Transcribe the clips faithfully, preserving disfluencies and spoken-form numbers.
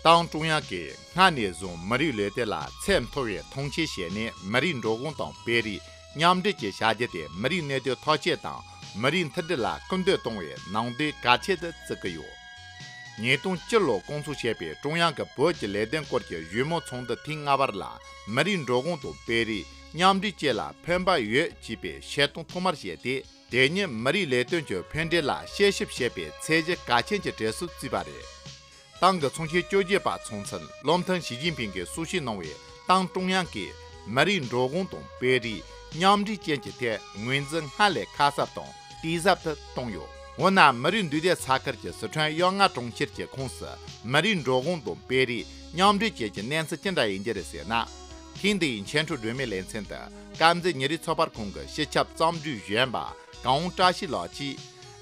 ཏང་ཀྲུང་དབྱང་གིས་སྔ་ནས་བཟུང་མི་རིགས་ལས་དོན་ལ་ཚད་མཐོ་བའི་མཐོང་ཆེན་བྱས་ནས། མི་རིགས་འགྲོ་གུང་དང་སྤེལ་རེས་མཉམ་འབྲེལ་གྱི་བྱ་རྒྱུ་དེ་མི་རིགས་གནད་དོན་ཐག་གཅོད་དང་མི་རིགས་མཐུན་སྒྲིལ་ལ་སྐུལ་འདེད་གཏོང་བའི་ནང་དོན་གལ་ཆེན་དུ་བརྩི་གི་ཡོད། ཉིས་སྟོང་བཅུ་ལོར་བསྐོང་ཚོགས་བྱས་པའི་ཀྲུང་དབྱང་གི་བོད་ཀྱི་ལས་དོན་སྐོར་གྱི་གཞུང་མང་ཚོགས་འདུ་ཐེངས་ལྔ་པར་ལ། མི་རིགས་འགྲོ་གུང་དང་སྤེལ་རེས་མཉམ་འབྲེལ་བཅས་ལ་ཕན་པ་ཡོད་ཅེས་པའི་བཤད་སྟངས་ཐོག་མར་བཤད་དེ། དེ་ཉིད་མི་རིགས་ལས་དོན་གྱི་ཕན་འབྲས་ལ་དཔྱད་ཞིབ་བྱེད་པའི་ཚད་གཞི་གལ་ཆེན་གྱི་གྲས་སུ་བརྩིས་པ་རེད། ཏང་གི་ཚོགས་ཆེན་བཅོ་བརྒྱད་པ་ཚོགས་ཚུན་བློ་མཐུན་ཞི་ཅིན་ཕིང་གིས་གསུང་བཤད་གནང་བའི་ཏང་ཀྲུང་དབྱང་གིས་མི་རིགས་འགྲོ་གུང་དང་སྤེལ་རེས་མཉམ་འབྲེལ་ཅན་གྱི་ཐད་ངོས་འཛིན་སྔར་ལས་ཁ་གསབ་དང་གཏིང་ཟབ་ཏུ་བཏང་ཡོད། འོ་ན་མི་རིགས་འདུས་སྡོད་ས་ཁུལ་གྱི་སི་ཁྲོན་གཡང་ལྔ་གྲོང་ཁྱེར་གྱི་ཁོངས་སུ་མི་རིགས་འགྲོ་གུང་དང་སྤེལ་རེས་མཉམ་འབྲེལ་བཅས་ཀྱི་གནས་ཚུལ་ཅི་འདྲ་ཡིན་རྒྱུ་རེད་ཟེར་ན། ཐེངས་འདིའི་འཆད་ཁྲིད་སྒྲོན་མེའི་ལེ་ཚན་དུ་དཀར་མཛེས་ཉིན་རེའི་ཚགས་པར་ཁང་གི་སྤྱི་ཁྱབ་རྩོམ་སྒྲིག་གཞོན་པ་གངས་བཀྲ་ཤིས་ལགས་ཀྱིས།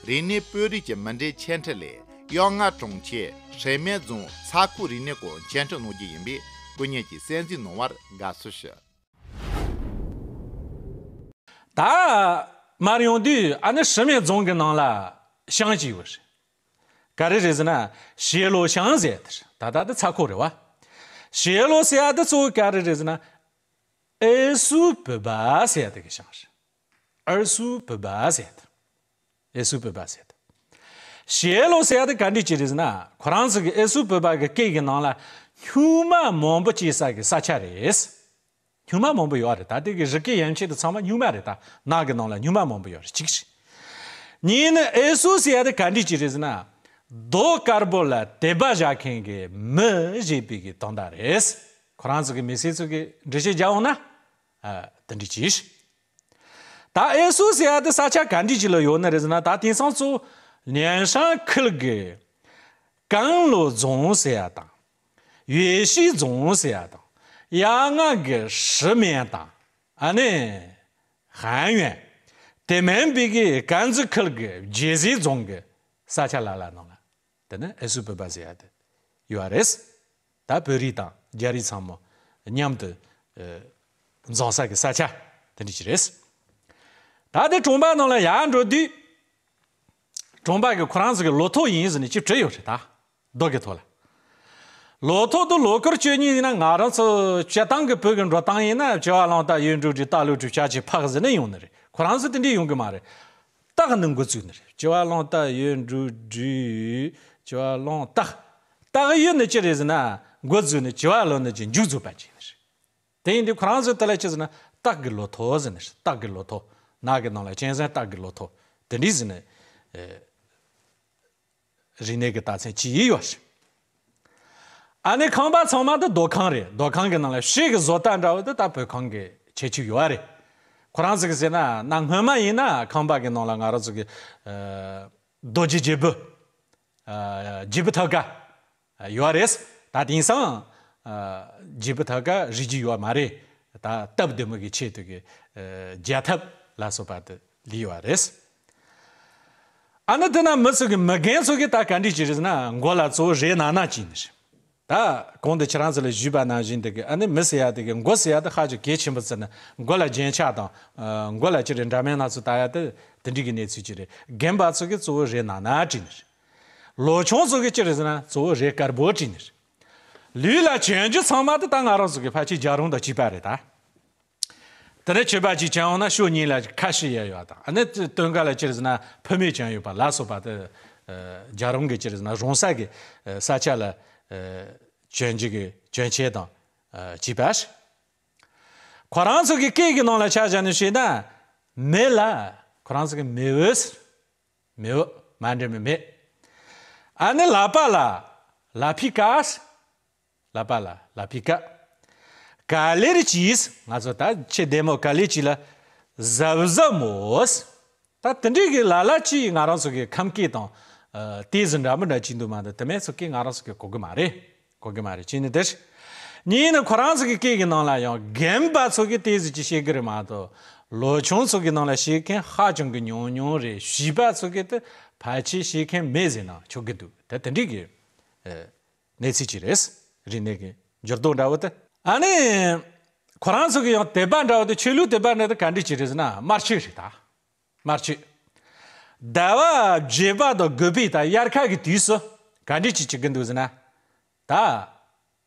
རིག་གནས་སྤེལ་རེས་ཀྱི་མུ་འབྲེལ་འཆད་ཁྲིད་ལས། གཡང་ལྔ་གྲོང་ཁྱེར་ཧྲེ་མེན་རྫོང་ཚ་ཁུག་རིག་གནས་སྐོར་འཆད་ཁྲིད་གནང་རྒྱུ་ཡིན་པས། སྐུ་ཉིད་ཀྱིས་གསན་གཟིགས་གནང་བར་དགའ་བསུ་ཞུ། ད་མར་ཡོང་དུས་ཨ་ནི་ཧྲེ་མེན་རྫོང་གི་ནང་ལ་ཞང་ཅིག་ཡོད་རེད། ག་རེ་རེད་ཟེར་ན་ཞེ་ལོ་ཞང་ཟེར་དེ་རེད། ད་ད་དེ་ཚ་ཁུག་རེད་བ། ཞེ་ལོ་ཟེར་ཡ་དེ་གཙོ་བོ་ག་རེ་རེད་ཟེར་ན། ཨེ་སུའུ་བོད་པ་ཟེར་ཡ་དེ་གི་ཞང་རེད། ཨེ་སུའུ་བོད་པ་ཟེར་ཡ་དེ། ཨེ་སུའུ་བོད་པ་ཟེར་ཡ་དེ། ཞེ་ལོ་ཟེར་ཡ་དེ་ག་འདྲ་ཅིག་རེད་ཟེར་ན། ཁོ་རང་ཚོ་གི་ཨེ་སུའུ་བོད་པ་གི་སྐད་གི་ནང་ལ་སྨྱུག་མ་མང་པོ་སྐྱེས་ས་གི་ས་ཆ་རེད། སྨྱུག་མ་མང་པོ་ཡོད་རེད། ད་དེ་གི་རི་སྐེད་ཡན་ཆད་དུ་ཚང་མ་སྨྱུག་མ་རེད། ད་ནགས་གི་ནང་ལ་སྨྱུག་མ་མང་པོ་ཡོད་རེད། གཅིག་རེད། གཉིས་ནི་ཨེ་སུའུ་ཟེར་ཡ་དེ་ག་འདྲ་ཅིག་རེད་ཟེར་ན། རྡོ་དཀར་པོ་ལ་དད་པ་བཞག་མཁན་གྱི་མི་ཞེས་པའི་གི་དོན་དག་རེད། ཁོ་རང་ཚོ་གི་མི་སེར་ཚོ་གི་འགྲེལ་བཤད་རྒྱག་འོང་ན། ཨ། དེ་འདྲ་ཅིག་ད་ཨེ་སུའུ་ཟེར་ཡ་དེ་ས་ཆ་ག་འདྲ་ཅིག་ལ་ཡོད་ནི་རེད་ཟེར་ན། ད་དེང་སང་གཙོ་བོ་ལིན་ཧྲན་ཁུལ་གི་ཀན་ལོ་རྫོང་ཟེར་ཡ་དང་། ཡུས་ཤིས་རྫོང་ཟེར་ཡ་དང་། ཡ་ང་གི་ཧྲི་མེན་དང་། ཨ་ནི། ཧན་ཡོན། དེ་མིན་པའི་གི་ཀན་ཛི་ཁུལ་གྱི་རྒྱལ་རྩེ་རྫོང་གི་ས་ཆ་ལ་ལ་ནང་ལ། དེ་ནི་ཨེ་སུའུ་བོད་པ་ཟེར་ཡ་དེ་ཡོད་རེད། ད་བོད་རིགས་དང་རྒྱ་རིགས་ཚང་མ་མཉམ་དུ་ཨ་འཛོམས་ས་གི་ས་ཆ་དེ་འདྲ་ཅིག་རེད། ད་དེ་གྲོང་པ་ནང་ལ་ཡར་འགྲོ་དུས། གྲོང་པ་གི་ཁོ་རང་ཚོ་གི་ལོ་ཐོ་ཡིན་ཟེར་ནས་ཅིག་བྲིས་ཡོད་རེད་ད། རྡོ་གི་ཐོག་ལ། ལོ་ཐོ་དུ་ལོ་སྐོར་བཅུ་གཉིས་ཡིན་ན། ང་རང་ཚོ་སྤྱིར་བཏང་གི་བོད་ཀྱི་འགྲོ་སྟངས་ཡིན་ན། བྱ་བ་ལང་སྟག་ཡོས་འབྲུག་སྦྲུལ་སྟག་ཀླུ་གྲུ་བྱ་ཁྱི་ཕག་ཟེར་ནས་ཡོང་ནི་རེད། ཁོ་རང་ཚོ་དེ་འདྲས་ཡོང་གི་མ་རེད། སྟག་ནས་འགོ་བཙུགས་ནི་རེད། བྱ་བ་ལང་སྟག་ཡོས་འབྲུག་སྦྲུལ། བྱ་བ་ལང་སྟག་སྟག་ཡོས་ནི་ཅི་རེད་ཟེར་ན། འགོ་བཙུགས་ནས་བྱ་བ་ལང་ནི་ཅི་མཇུག་རྫོགས་པ་ཅིག་ཡིན་ནི་རེད། དེ་ཡིན་དུས་ཁོ་རང་ཚོ་དེ་ལ་ཅི་ཟེར་ན། སྟག་གི་ལོ་ཐོ་ཟེར་ནི་རེད། སྟག་གི་ལོ་ཐོ། ནགས་ཀྱི་ནང་ལ་གཅན་གཟན་སྟག་གི་ལོ་ཐོ་དེ་འདྲས་ཟེར་ནས། ཨེ། རིག་གནས་ཀྱི་རྟགས་མཚན་ཅིག་ཡོད་རེད། ཨ་ནི་ཁང་པ་ཚང་མ་དེ་རྡོ་ཁང་རེད། རྡོ་ཁང་གི་ནང་ལ་ཤེལ་གྱི་བཟོ་ལྟ་འདྲ་བོ་དེ་ད་བོད་ཁང་གི་ཁྱད་ཆོས་ཡོད་རེད། ཁོ་རང་ཚོ་གི་ཟེར་ན། གནའ་སྔོན་མ་ཡིན་ན་ཁང་པ་གི་ནང་ལ་ང་རང་ཚོ་གི་ཨ་རྡོ་རྗེ་རྒྱལ་པོ། ཨ་རྒྱལ་པོ་ཐབ་ཀ་ཡོད་རེད། ད་དེང་སང་ཨ་རྒྱལ་པོ་ཐབ་ཀ་རིག་རྒྱུ་ཡོད་མ་རེད། ད་སྟབས་བདེ་མོ་གི་ཆེད་དུ་གི་ཨ་རྒྱལ་ཐབ་ལ་སོགས་པ་དེ་ལས་ཡོད་རེད། ཨ་ནི་དེ་ན་མི་ཚོ་གི་མི་རྒན་ཚོ་གི་ད་ག་འདྲས་ཅིག་རེད་ཟེར་ན། མགོ་ལ་གཙོ་བོ་རས་ནག་ནག་བྱས་ནི་རེད། ད་གོང་དུ་ཁྱེད་རང་ཚོ་ལ་ཞུས་པ་ནང་བཞིན་དེ་གི། ཨ་ནི་མི་ཟེར་ཡ་དེ་གི་མགོ་ཟེར་ཡ་དེ་ཧ་ཅང་གལ་ཆེན་པོ་བརྩི་ནས། མགོ་ལ་རྒྱན་ཆ་དང་། ཨ་མགོ་ལ་ཅི་རེད། འདྲ་མིན་སྣ་ཚོགས་བཏགས་ཡ་དེ་དེ་འདྲས་ཀྱི་གནས་ཚུལ་ཅིག་རེད། རྒན་པ་ཚོ་གི་གཙོ་བོ་རས་ནག་ནག་བྲིས་ནི་རེད། ལོ་ཆུང་ཚོ་གི་ཅི་རེད་ཟེར་ན། གཙོ་བོ་རས་དཀར་པོ་བྲིས་ནི་རེད། ལུས་ལ་གྱོན་རྒྱུ་ཚང་མ་དེ་ད་ང་རང་ཚོ་གི་ཕལ་ཆེར་རྒྱ་རོང་དང་གཅིག་པ་རེད་ད། དེ་ནས་ཆོས་པ་གཅིག་གྱོན་འོང་ན་ཕྱོགས་གཉིས་ལ་ཁ་ཕྱེ་ཡ་ཡོད་དང་། ཨ་ནི་སྟོད་འགག་ལ་ཅི་རེད་ཟེར་ན། ཕུ་མེད་གྱོན་ཡོད་པ་ལ་སོགས་པ་དེ་ཨ་རྒྱ་རོང་གི་ཅི་རེད་ཟེར་ན། རོང་ས་གི་ཨ་ས་ཆ་ལ་ཨ་གྱོན་རྒྱུ་གི་གྱོན་ཆས་དང་ཨ་གཅིག་པ་རེད། ཁོ་རང་ཚོ་གི་སྐད་ཀྱི་ནང་ལ་ཆ་བཞག་ནས་བཤད་ན། མེ་ལ་ཁོ་རང་ཚོ་གི་མེ་འོད་ཟེར། མེ་འོད། མ་འདྲེས་མའི་མེ། ཨ་ནི་ལག་པ་ལ་ལ་ཕི་ཀ་ཟེར། ལག་པ་ལ་ལ་ཕི་ཀ། ག་ལེར་གྱིས། ང་ཚོ་ད་ཆེ་བདེ་མོ་ག་ལེར་གྱིས་ལ་གཟབ་གཟབ་མོ་ཟེར། ད་དེ་འདྲའི་གི་ལ་ལ་ཅིག་ང་རང་ཚོ་གི་ཁམས་སྐད་དང་ཨ་ཏོག་ཙམ་འདྲ་མི་འདྲ་ཅིག་འདུག་མ་གཏོགས། དེ་མིན་ཚོ་སྐད་ང་རང་ཚོ་གི་གོ་གི་མ་རེད། གོ་གི་མ་རེད། གཅིག་ནི་དེ་རེད། གཉིས་ནི་ཁོ་རང་ཚོ་གི་སྐད་ཀྱི་ནང་ལ་ཡང་རྒན་པ་ཚོ་གི་ཏོག་ཙམ་ཅིག་བཤད་གི་རེད་མ་གཏོགས། ལོ་ཆུང་ཚོ་གི་ནང་ལ་བཤད་མཁན་ཧ་ཅང་གི་ཉུང་ཉུང་རེད། བྱིས་པ་ཚོ་གི་དེ་ཕལ་ཆེར་བཤད་མཁན་མེད་ཟེར་ན་ཆོག་གི་འདུག་ད་དེ་འདྲའི་གི་ཨ་གནས་ཚུལ་ཅིག་རེད། རིག་གནས་ཀྱི་འགྱུར་ལྡོག་འདྲ་བོ་དེ། ཨ་ནི་ཁོ་རང་ཚོ་གི་ཡང་དད་པ་འདྲ་བོ་དེ། ཆོས་ལུགས་དད་པ་འདྲ་དེ་ག་འདྲ་ཅིག་རེད་ཟེར་ན། དམར་མཆོད་རེད་ད། དམར་མཆོད། ཟླ་བ་བརྒྱད་པ་དང་དགུ་པའི་ད་དབྱར་ཁ་གི་དུས་སུ་ག་འདྲ་ཅིག་བྱེད་ཀྱི་འདུག་ཟེར་ན། ད་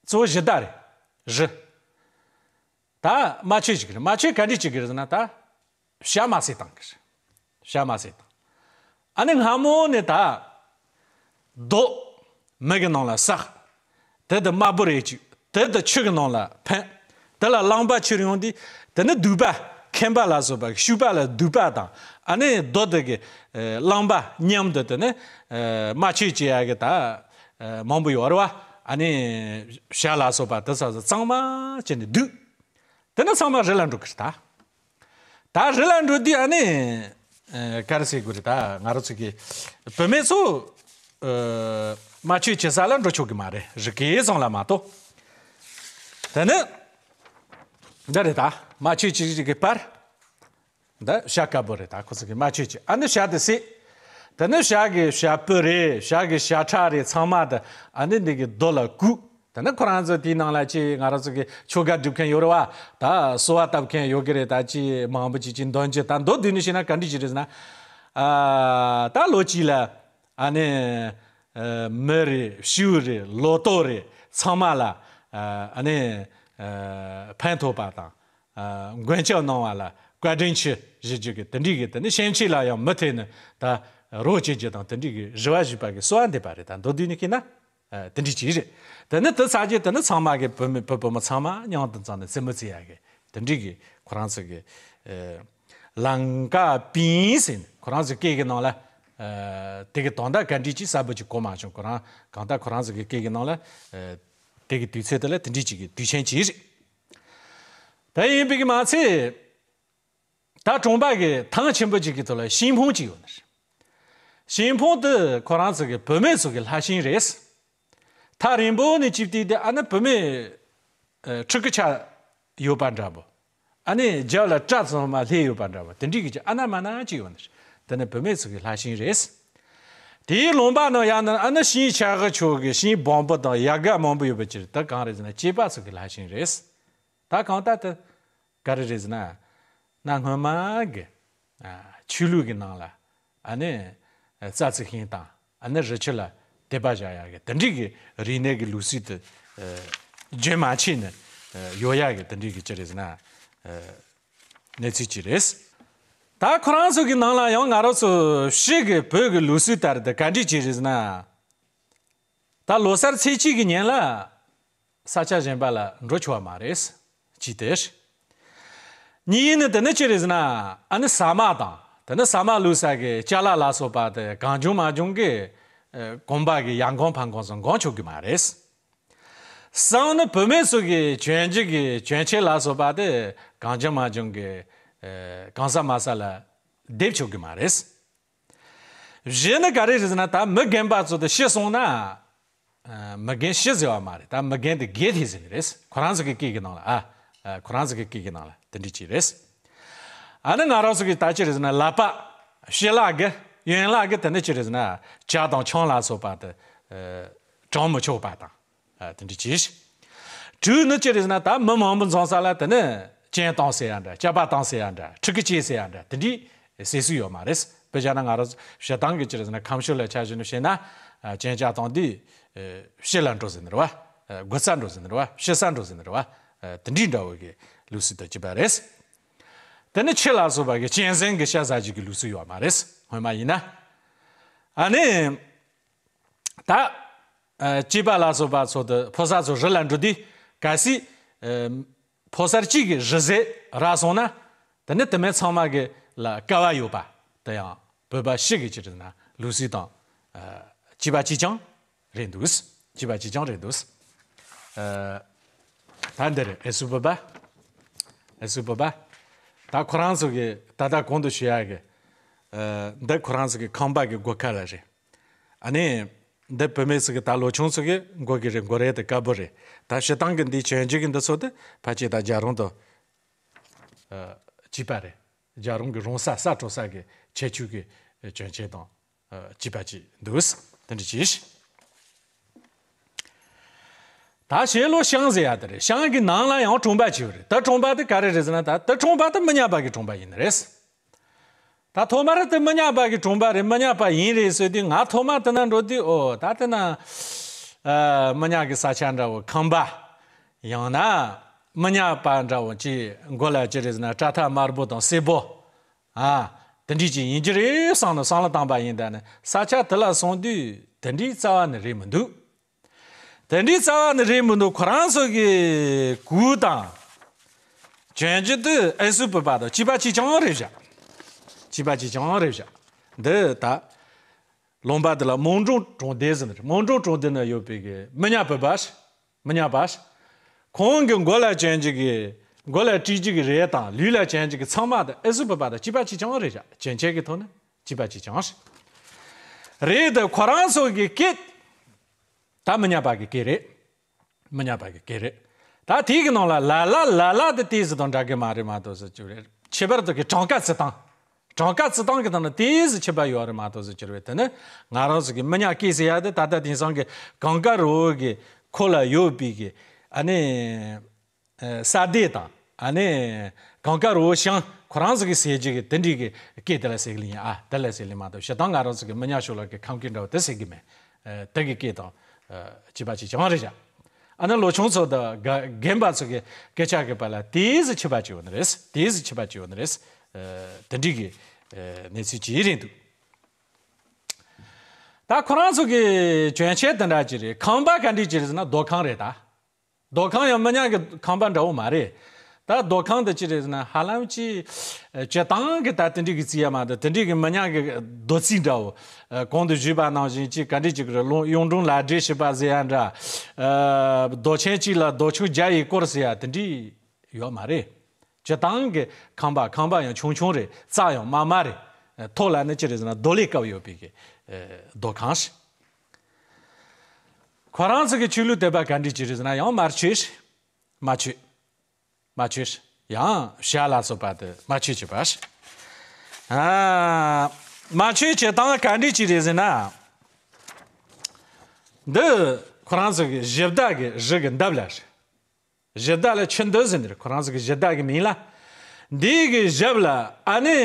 གཙོ་བོ་གཞི་བདག་རེད། གཞི། ད་རྨ་ཆུ་ཅིག་རེད། རྨ་ཆུ་ག་འདྲ་ཅིག་རེད་ཟེར་ན། ད་བྱ་མ་བསད་བཏང་གི་རེད། བྱ་མ་བསད་བཏང་། ཨ་ནི་སྔ་མོ་ནས་ད་རྡོ་མེ་གི་ནང་ལ་བསྲེགས། དེ་དེ་དམར་པོ་རེ་ཅིག་དེ་དེ་ཆུ་གི་ནང་ལ་འཕེན། དེ་ལ་རླངས་པ་འཁྱེར་ཡོང་དུས། དེ་ནི་དུད་པ་ཁེམ་པ་ལ་སོགས་པ་ཤུག་པ་ལ་དུད་པ་དང་། ཨ་ནི་རྡོ་དེ་གི་ཨ་རླངས་པ་མཉམ་དུ། དེ་ནི་ཨ་རྨ་ཆུ་བྱེད་ཡ་གི་ད་ཨ་མང་པོ་ཡོད་རེད་བ། ཨ་ནི་བྱ་ལ་སོགས་པ་དེ་ཚོ་གཙང་མ་བྱས་ནས་བསྡུས། དེ་ནི་ཚང་མ་རི་ལ་འགྲོ་གི་རེད་ད། ད་རི་ལ་འགྲོ་དུས་ཨ་ནི་ཨ་ག་རེ་ཟེར་དགོས་རེད། ད་ང་རང་ཚོ་གི་བུད་མེད་ཚོ་ཨ་རྨ་ཆུ་བྱེད་ས་ལ་འགྲོ་ཆོག་གི་མ་རེད། རི་སྐེད་ཙམ་ལ་མ་གཏོགས། དེ་ནི་འདི་རེད། ད་རྨ་ཆུ་བྱེད་ཀྱི་བར་འདི་བྱ་དཀར་པོ་རེད། ད་ཁོ་ཚོ་གི་རྨ་ཆུ་བྱེད། ཨ་ནི་བྱ་དེ་བསད། དེ་ནི་བྱ་གི་བྱ་སྤུ་རེད། བྱ་གི་བྱ་ཁྲག་རེད། ཚང་མ་དེ་ཨ་ནི་འདི་གི་རྡོ་ལ་བསྐུས། ད་ནི་ཁོ་རང་ཚོ་དེའི་ནང་ལ་ཅིག་ང་རང་ཚོ་གི་ཆོ་ག་སྒྲུབ་མཁན་ཡོད་རེད་བ། ད་གསོལ་བ་བཏབ་མཁན་ཡོད་ཀྱི་རེད། ད་ཅིག་མང་པོ་ཅིག་ཅིག་འདོན་རྒྱུ། ད་མདོར་བསྡུས་ནས་བཤད་ན་ག་འདྲ་ཅིག་རེད་ཟེར་ན། ཨ་ད་ལོ་གཅིག་ལ་ཨ་ནི་ཨ་མི་རེད། བྱིའུ་རེད། ལོ་ཏོག་རེད། ཚང་མ་ལ་ཨ་ཨ་ནི་ཨ་ཕན་ཐོགས་པ་དང་། ཨ་མགོན་སྐྱབས་གནང་བ་ལ་བཀའ་དྲིན་ཆེ་ཞུ་རྒྱུ་གི་དེ་འདྲའི་གི། དེ་ནི་སེམས་ཅན་ལ་ཡང་མུ་མཐུད་ནས་ད་རོགས་བྱེད་རྒྱུ་དང་། དེ་འདྲའི་གི་རེ་བ་ཞུས་པ་གི་གསོལ་བ་འདེབས་པ་རེད། ད་མདོར་བསྡུས་ནས་བཤད་ན། ཨ་དེ་འདྲའི་ཅིག་རེད། དེ་ནི་དེ་ཚར་རྗེས་དེ་ནི་ཚང་མ་གི་བུད་མེད་བུ་བུ་མོ་ཚང་མ་མཉམ་དུ་འཛོམས་ནས་རྩེད་མོ་རྩེ་ཡ་གི་དེ་འདྲའི་གི་ཁོ་རང་ཚོ་གི་ཨ་ལང་ཀ་པིན་ཟེར་ནས་ཁོ་རང་ཚོ་སྐད་ཀྱི་ནང་ལ་ཨ་དེ་གི་དོན་དག་ག་འདྲའི་ཅིག་གསལ་པོ་ཅིག་གོ་མ་བྱུང་། ཁོ་རང་གང་ལྟར་ཁོ་རང་ཚོ་གི་སྐད་ཀྱི་ནང་ལ་ཨ་དེ་གི་དུས་ཚོད་དེ་ལ་དེ་འདྲའི་ཅིག་གི་དུས་ཆེན་ཅིག་རེད། དེ་ཡིན་པའི་གི་མ་ཚད། ད་གྲོང་པ་གི་ཐང་ཆེན་པོ་ཅིག་གི་ཐོག་ལ་ཤིང་ཕུང་ཅིག་ཡོད་ནི་རེད། ཤིང་ཕུང་དེ་ཁོ་རང་ཚོ་གི་བུད་མེད་ཚོ་གི་ལྷ་ཤིང་རེད། ཐག་རིང་པོ་ནས་ཅིག་བལྟས་ཏེ་ཨ་ནི་བུད་མེད་ཨ་ཕྲུ་གུ་ཆགས་ཡོད་པ་འདྲ་པོ། ཨ་ནི་རྒྱབ་ལ་སྐྲ་ཚང་མ་ལྷས་ཡོད་པ་འདྲ་པོ། དེ་འདྲའི་གི་ཅིག་ཨ་ན་མ་ན་ཅིག་ཡོད་ནི་རེད། དེ་ནི་བུད་མེད་ཚོ་གི་ལྷ་ཤིང་རེད། དེའི་ལུང་པ་ནང་ཡང་ན་ཨ་ནི་ཤིང་ཆག་གི་ཆོག་གི་ཤིང་སྦོམ་པོ་དང་ཡལ་ག་མང་པོ་ཡོད་པ་ཅིག་རེད། ད་གང་རེད་ཟེར་ན་སྐྱེས་པ་ཚོ་གི་ལྷ་ཤིང་རེད། ད་གང་ལྟར་དེ་ག་རེ་རེད་ཟེར་ན། གནའ་སྔོན་མ་གི་ཨ་ཆོས་ལུགས་ཀྱི་ནང་ལ་ཨ་ནི་རྩྭ་འཚིག་ཤིང་དང་ཨ་ནི་རི་ཆུ་ལ་དད་པ་བཞག་ཡག་གི་དེ་འདྲའི་གི་རིག་གནས་ཀྱི་ལུགས་སྲོལ་དེ་ཨ་རྒྱུན་མ་ཆད་ནས་ཨ་ཡོད་ཡག་གི་དེ་འདྲའི་གི་ཅི་རེད་ཟེར་ན་ཨ་གནས་ཚུལ་ཅིག་རེད། ད་ཁོ་རང་ཚོ་གི་ནང་ལ་ཡང་ང་རང་ཚོ་ཕྱི་གི་བོད་ཀྱི་ལུགས་སྲོལ་ལྟར་དེ་ག་འདྲ་ཅིག་རེད་ཟེར་ན། ད་ལོ་གསར་ཚེས་གཅིག་གི་ཉིན་ལ་ས་ཆ་གཞན་པ་ལ་འགྲོ་ཆོག་པ་མ་རེད། གཅིག་དེ། གཉིས་ནི་དེ་ནི་ཅི་རེད་ཟེར་ན། ཨ་ནི་ཟ་མ་དང་དེ་ནི་ཟ་མ་བླུགས་ས་གི་ཅ་ལག་ལ་སོགས་པ་དེ་གང་བྱུང་མང་བྱུང་གི་ཨ་གོམ་པ་གི་ཡར་འགོང་ཕར་འགོང་སོགས་འགོང་ཆོག་གི་མ་རེད། གསུམ་ནི་བུད་མེད་ཚོ་གི་གྱོན་རྒྱུ་གི་གྱོན་ཆས་ལ་སོགས་པ་དེ་གང་བྱུང་མང་བྱུང་གི་ཨ་གང་ཟ་མ་ཟ་ལ་འདེབས་ཆོག་གི་མ་རེད། བཞི་ནི་ག་རེ་རེད་ཟེར་ན། ད་མི་རྒན་པ་ཚོ་དེ་ཤི་སོང་ན། ཨ་མི་རྒན་ཤི་ཟེར་བ་མ་རེད། ད་མི་རྒན་དེ་རྒས་ཏེ་ཟེར་ནི་རེད། ཁོ་རང་ཚོ་གི་སྐད་ཀྱི་ནང་ལ་ཨ་ཨ་ཁོ་རང་ཚོ་གི་སྐད་ཀྱི་ནང་ལ་དེ་འདྲ་ཅིག་རེད། ཨ་ནི་ང་རང་ཚོ་གི་ད་ཅི་རེད་ཟེར་ན། ལག་པ་ཕྱི་ལག་གི་གཡོན་ལག་གི་དེ་ནི་ཅི་རེད་ཟེར་ན། ཇ་དང་ཆང་ལ་སོགས་པ་དེ་ཨ་དྲང་མི་ཆོག་པ་དང་། ཨ་དེ་འདྲ་ཅིག་དྲུག་ནི་ཅི་རེད་ཟེར་ན། ད་མི་མང་པོ་འཛོམས་ས་ལ་དེ་ནི་སྤྱན་བཏང་ཟེར་ཡ་འདྲ། སྐྱག་པ་བཏང་ཟེར་ཡ་འདྲ། ཕྲུ་གུ་སྐྱེས་ཟེར་ཡ་འདྲ། དེ་འདྲའི་ཟེར་སྲོལ་ཡོད་མ་རེད། དཔེ་བཞག་ན་ང་རང་ཚོ་སྤྱིར་བཏང་གི་ཅི་རེད་ཟེར་ན། ཁམས་ཕྱོགས་ལ་ཆ་བཞག་ནས་བཤད་ན། ཨ་སྤྱན་སྐྱག་བཏང་དུས་ཨ་ཕྱི་ལ་འགྲོ་ཟེར་ནི་རེད་བ། ཨ་དགུ་རྩ་འགྲོ་ཟེར་ནི་རེད་བ། ཕྱི་རྩ་འགྲོ་ཟེར་ནི་རེད་བ། ཨ་དེ་འདྲའི་འདྲ་བོ་གི་ལུགས་སྲོལ་དང་བཅས་པ་རེད། དེ་ནི་ཁྱི་ལ་སོགས་པ་གི་གཅན་གཟན་གི་ཤ་ཟ་རྒྱུ་གི་ལུགས་སྲོལ་ཡོད་མ་རེད། སྔོན་མ་ཡིན་ན། ཨ་ནི། ད་ཨ་སྐྱེས་པ་ལ་སོགས་པ་ཚོ་དེ་ཕོ་གསར་ཚོ་རི་ལ་འགྲོ་དུས། གལ་སྲིད་ཨ་ཕོ་གསར་གཅིག་གིས་རི་ཟས་རག་སོང་ན། དེ་ནི་དེ་མིན་ཚང་མ་གི་ལ་དཀའ་བ་ཡོད་པ། དེ་ཡང་བོད་པ་ཕྱི་གི་ཅི་རེད་ན་ལུགས་སྲོལ་དང་ཨ་གཅིག་པ་གཅིག་རྐྱང་རེད་འདུག་གཅིག་པ་གཅིག་རྐྱང་རེད་འདུག་ཨ་ད་འདིར་ཨེ་སུ་བོད་པ། ཨེ་སུ་བོད་པ། ད་ཁོ་རང་ཚོ་གི་ད་ལྟ་གོང་དུ་ཞུ་ཡག་གི་ཨ་འདི་ཁོ་རང་ཚོ་གི་ཁང་པ་གི་སྒོ་ཁ་ལ་རེད། ཨ་ནི། འདི་བུད་མེད་ཚོ་གི་ད་ལོ་ཆུང་ཚོ་གི་མགོ་གི་རེད། མགོ་རས་དེ་དཀར་པོ་རེད། ད་སྤྱིར་བཏང་གི་འདི་གྱོན་རྒྱུ་གི་འདི་ཚོ་དེ་ཕལ་ཆེར་ད་རྒྱ་རོང་དང་ཨ་གཅིག་པ་རེད། རྒྱ་རོང་གི་རོང་ས་ས་འཕྲོ་ས་གི་ཁྱད་ཆོས་ཀྱི་གྱོན་ཆས་དང་ཨ་གཅིག་པ་ཅིག་འདུག་དེ་འདྲ་ཅིག་ད་ཞེ་ལོ་ཤང་ཟེར་ཡ་དེ་རེད། ཤང་གི་ནང་ལ་ཡང་གྲོང་པ་ཅིག་ཡོད་རེད། ད་གྲོང་པ་དེ་ག་རེ་རེད་ཟེར་ན། ད་ད་གྲོང་པ་དེ་མི་ཉག་པ་གི་གྲོང་པ་ཡིན་ནི་རེད། ད་ཐོག་མར་དེ་མི་ཉག་པ་གི་གྲོང་པ་རེད། མི་ཉག་པ་ཡིན་རེད་ཟེར་དུས། ང་ཐོག་མར་དེ་ན་འགྲོ་དུས། ཨོ་ད་དེ་ན་ ཨ། མི་ཉག་གི་ས་ཆ་འདྲ་བོ་ཁང་པ། ཡང་ན་མི་ཉག་པ་འདྲ་བོ་ཅིག་མགོ་ལ་ཅི་རེད་ཟེར་ན་སྐྲ་ཐག་དམར་པོ་དང་སེར་པོ། ཨ། དེ་འདྲ་ཅིག་ཡིན་གྱི་རེད་བསམ་ནས་བསམ་བློ་བཏང་པ་ཡིན། ད་ནི་ས་ཆ་དེ་ལ་སོང་དུས་དེ་འདྲའི་རྩ་བ་ནས་རེད་མི་འདུག་དེ་འདྲའི་རྩ་བ་ནས་རེད་མི་འདུག་ཁོ་རང་ཚོ་གི་གུར་དང་གྱོན་ཆས་དེ་ཨེ་སུ་བོད་པ་དང་གཅིག་པ་གཅིག་རྐྱང་རེད་བཞག་གཅིག་པ་གཅིག་རྐྱང་རེད་བཞག་འདི་ད་ལུང་པ་འདི་ལ་མོན་གྲོང་གྲོང་སྡེ་ཟེར་ནི་རེད། མོན་གྲོང་གྲོང་སྡེ་ན་ཡོད་པའི་གི་མི་ཉག་བོད་པ། མི་ཉག་པ། ཁོང་གི་མགོ་ལ་གྱོན་གྱི་གི་མགོ་ལ་དཀྲིས་གྱི་གི་རས་དང་ལུས་ལ་གྱོན་གྱི་གི་ཚང་མ་དང་ཨེ་སུ་བོད་པ་དང་གཅིག་པ་གཅིག་རྐྱང་རེད་བཞག་གྱོན་ཆས་ཀྱི་ཐོག་ནས་གཅིག་པ་གཅིག་རྐྱང་རེད། རེད་དེ་ཁོ་རང་ཚོ་གི་སྐད་ད་མི་ཉག་པ་གི་སྐད་རེད། མི་ཉག་པ་གི་སྐད་རེད། ད་དེའི་གི་ནང་ལ་ལ་ལ་ལ་ལ་དེ་ཏོག་ཙམ་དང་འདྲ་གི་མ་རེད་མ་གཏོགས་ཟེར་གྱི་རེད། ཁྱད་པར་དུ་གི་གྲངས་ཀ་བརྩི་སྟངས། གྲངས་ཀ་བརྩི་སྟངས་ཀྱི་ཐོག་ནས་ཏོག་ཙམ་ཁྱད་པར་ཡོད་རེད་མ་གཏོགས་ཟེར་གྱི་རེད། དེ་ནི་ང་རང་ཚོ་གི་མི་ཉག་སྐད་ཟེར་ཡ་དེ་ད་ལྟ་དེང་སང་གི་གངས་དཀར་རི་བོ་གི་ཁོ་ལ་ཡོད་པའི་གི་ཨ་ནི་ས་སྡེ་དང་ཨ་ནི་གངས་དཀར་རི་བོ་ཞང་ཁོ་རང་ཚོ་གི་ཟེར་གྱི་གི་དེ་འདྲའི་གི་སྐད་དེ་ལ་ཟེར་གི་ཡིན། ཨ་དེ་ལ་ཟེར་ལེ་མ་གཏོགས་སྤྱིར་བཏང་ང་རང་ཚོ་གི་མི་ཉག་ཕྱོགས་ལ་གི་ཁམས་སྐད་འདྲ་བོ་དེ་ཟེར་གི་མེད། དེ་གི་སྐད་དང་གཅིག་པ་གཅིག་རྐྱང་རེད་བཞག་ཨ་ནི་ལོ་ཆུང་ཚོ་དང་རྒན་པ་ཚོ་གི་སྐད་ཆ་གི་བར་ལ་ཏོག་ཙམ་ཁྱད་པར་ཅིག་ཡོད་ནི་རེད། ཏོག་ཙམ་ཁྱད་པར་ཅིག་ཡོད་ནི་རེད། དེ་འདྲའི་གི་གནས་ཚུལ་ཅིག་རེད་འདུག་ད་ཁོ་རང་ཚོ་གི་གྱོན་ཆས་དེ་འདྲ་ཅིག་རེད། ཁང་པ་ག་འདྲ་ཅིག་རེད་ཟེར་ན་རྡོ་ཁང་རེད་ད། རྡོ་ཁང་ཡང་མི་ཉག་གི་ཁང་པ་འདྲ་བོ་མ་རེད། ད་རྡོ་ཁང་དེ་ཅི་རེད་ཟེར་ན་ཧ་ལམ་ཅིག་སྤྱིར་བཏང་གི་ད་དེ་འདྲའི་གི་རྩི་ཡ་མ་གཏོགས་དེ་འདྲའི་གི་མི་ཉག་གི་རྡོ་རྩིག་འདྲ་བོ། གོང་དུ་ཞུས་པ་ནང་བཞིན་ཅིག་ག་འདྲ་ཅིག་རེད། གཡུང་དྲུང་ལག་འབྲེལ་བྱས་པ་ཟེར་ཡ་འདྲ། རྡོ་ཆེན་གཅིག་ལ་རྡོ་ཆུང་བརྒྱ་ཡིས་བསྐོར་ཟེར་ཡ་དེ་འདྲའི་ཡོད་མ་རེད། སྤྱིར་བཏང་གི་ཁང་པ་ཁང་པ་ཡང་ཆུང་ཆུང་རེད། རྩ་ཡང་དམའ་དམའ་རེད། ཐོག་ལ་ནི་ཅི་རེད་ཟེར་ན་རྡོ་ལས་བཀབ་ཡོད་པའི་གི་རྡོ་ཁང་ཞིག་ཁོ་རང་ཚོ་གི་ཆོས་ལུགས་དད་པ་ག་འདྲ་ཅིག་རེད་ཟེར་ན་ཡང་མར་ཆོས། མ་ཆོས། མ་ཆོས། ཡང་ཞྭ་ལ་སོགས་པ་དེ་མ་ཆོས་ཅིག་པ། ཨ། མ་ཆོས་ཅིག་དང་ག་འདྲ་ཅིག་རེད་ཟེར་ན། འདི་ཁོ་རང་ཚོ་གི་གཞི་བདག་གི་རི་གི་འདབས་ལ་རེད། གཞི་བདག་ལ་ཆུ་འདི་ཟེར་ནི་རེད། ཁོ་རང་ཚོ་གི་གཞི་བདག་གི་མིང་ལ། འདི་གི་ཞབས་ལ་ཨ་ནི།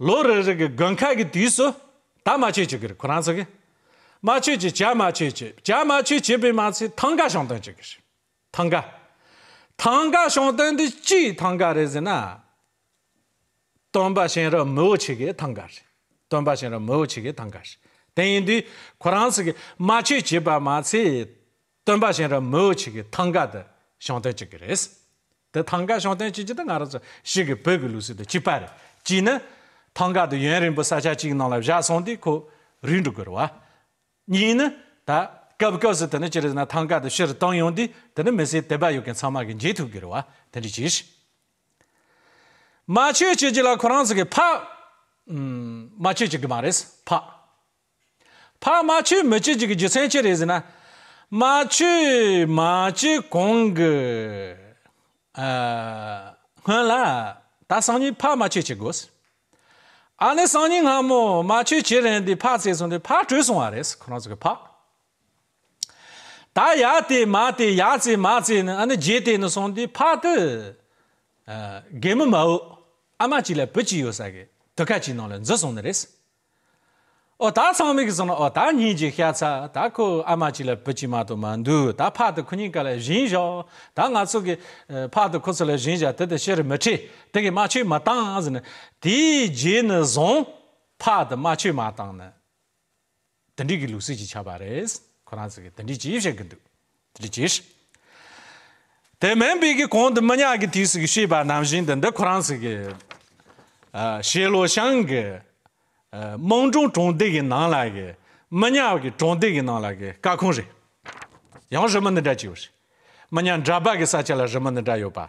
ལོ་རེ་རེ་གི་དགུན་ཁ་གི་དུས་སུ་ད་མ་ཆོས་ཅིག་གི་རེད། ཁོ་རང་ཚོ་གི་མ་ཆོས་ཅིག་བྱ་མ་ཆོས་ཅིག་བྱ་མ་ཆོས་ཅིག་པའི་མ་ཚད་ཐང་ག་བཤམས་སྟོན་ཅིག་གི་རེད། ཐང་ག་ཐང་ག་བཤམས་སྟོན་འདི་ཅིའི་ཐང་ག་རེད་ཟེར་ན། སྟོན་པ་གཤེན་རབ་མི་བོ་ཆེ་གི་ཐང་ག་རེད། སྟོན་པ་གཤེན་རབ་མི་བོ་ཆེ་གི་ཐང་ག་རེད། དེ་ཡིན་དུས་ཁོ་རང་ཚོ་གི་མ་ཆོས་བྱེད་པ་མ་ཚད། སྟོན་པ་གཤེན་རབ་མི་བོ་ཆེ་གི་ཐང་ག་དེ་བཤམས་སྟོན་བྱེད་ཀྱི་རེད། དེ་ཐང་ག་བཤམས་སྟོན་བྱེད་ཀྱི་དེ་ང་རང་ཚོ་ཕྱི་གི་བོད་ཀྱི་ལུགས་སྲོལ་དང་གཅིག་པ་རེད། གཅིག་ནི། ཐང་ག་དེ་ཡུན་རིང་པོ་ས་ཆ་གཅིག་ནང་ལ་བཞག་སོང་དུས་ཁོ་རུལ་འགྲོ་གི་རེད་བ། གཉིས་ནི། ད་སྐབས་སྐབས་སུ་དེ་ནི་ཅི་རེད་ཟེར་ན་ཐང་ག་དེ་ཕྱིར་བཏང་ཡོང་དུས་དེ་ནི་མི་སེར་དད་པ་ཡོད་མཁན་ཚང་མ་གིས་མཇལ་ཐུབ་ཀྱི་རེད་བ། དེ་འདྲ་ཅིག་མ་ཆོས་བྱེད་ཀྱི་ལ་ཁོ་རང་ཚོ་གི་ཕག་ཨུམ། མ་ཆོས་བྱེད་ཀྱི་མ་རེད། ཕག་ཕག་མ་ཆོས་མི་བྱེད་ཀྱི་རྒྱུ་མཚན་ཅི་རེད་ཟེར་ན། མ་ཆོས་མ་བྱེད་གོང་གི་ཨ། སྔོན་ལ་ད་སང་ཉིན་ཕག་མ་ཆོས་བྱེད་དགོས། ཨ་ནི་སང་ཉིན་སྔ་མོ་མ་ཆོས་བྱེད་རན་དུས་ཕག་བཙལ་སོང་དུས་ཕག་བྲོས་སོང་བ་རེད། ཁོ་རང་ཚོ་གི་ཕག་ད་ཡར་བལྟས་མར་བལྟས་ཡར་བཙལ་མར་བཙལ་ནས་ཨ་ནི་རྗེས་བལྟས་ནས་སོང་དུས་ཕག་དེ། ཨ། རྒན་མོ་མ་འོ། ཨ་མ་གཅིག་ལ་བུ་གཅིག་ཡོད་ས་གི་དུར་ཁ་གཅིག་ནང་ལ་འཛུལ་སོང་ནི་རེད། ཨོ་ད་ཚང་མས་གི་སོང་ན་ཨོ་ད་སྙིང་རྗེ་ཤ་ཚ། ད་ཁོ་ཨ་མ་གཅིག་ལ་བུ་གཅིག་མ་གཏོགས་མ་འདུག་ད་ཕག་དེ་ཁོ་གཉིས་ཀ་ལ་བྱིན་བཞག་ད་ང་ཚོ་གི་ཨ། ཕག་དེ་ཁོ་ཚོ་ལ་བྱིན་བཞག་དེ་དེ་ཕྱིར་མི་ཁྲིད། དེ་གི་མ་ཆོས་མ་བཏང་ཟེར་ནས་དེའི་རྗེས་ནས་བཟུང་ཕག་དེ་མ་ཆོས་མ་བཏང་ནས། དེ་འདྲའི་གི་ལུགས་སྲོལ་ཅིག་ཆགས་པ་རེད། ཁོ་རང་ཚོ་གི་དེ་འདྲའི་ཅིག་བཤད་གི་འདུག་དེ་འདྲའི་ཅིག་དེ་མིན་པའི་གི་གོང་དུ་མི་ཉག་གི་དུས་སུ་གི་བཤད་པ་ནང་བཞིན་དུ་འདི་ཁོ་རང་ཚོ་གི་ཨ། ཞེ་ལོ་ཤང་གི་ཨ། མོན་གྲོང་གྲོང་སྡེ་གི་ནང་ལ་གི་མི་ཉག་གི་གྲོང་སྡེ་གི་ནང་ལ་གི་སྐར་ཁུང་རེད། ཡང་རི་མོ་འདི་འདྲ་ཅིག་ཡོད་རེད། མི་ཉག་འདྲ་པ་གི་ས་ཆ་ལ་རི་མོ་འདི་འདྲ་ཡོད་པ།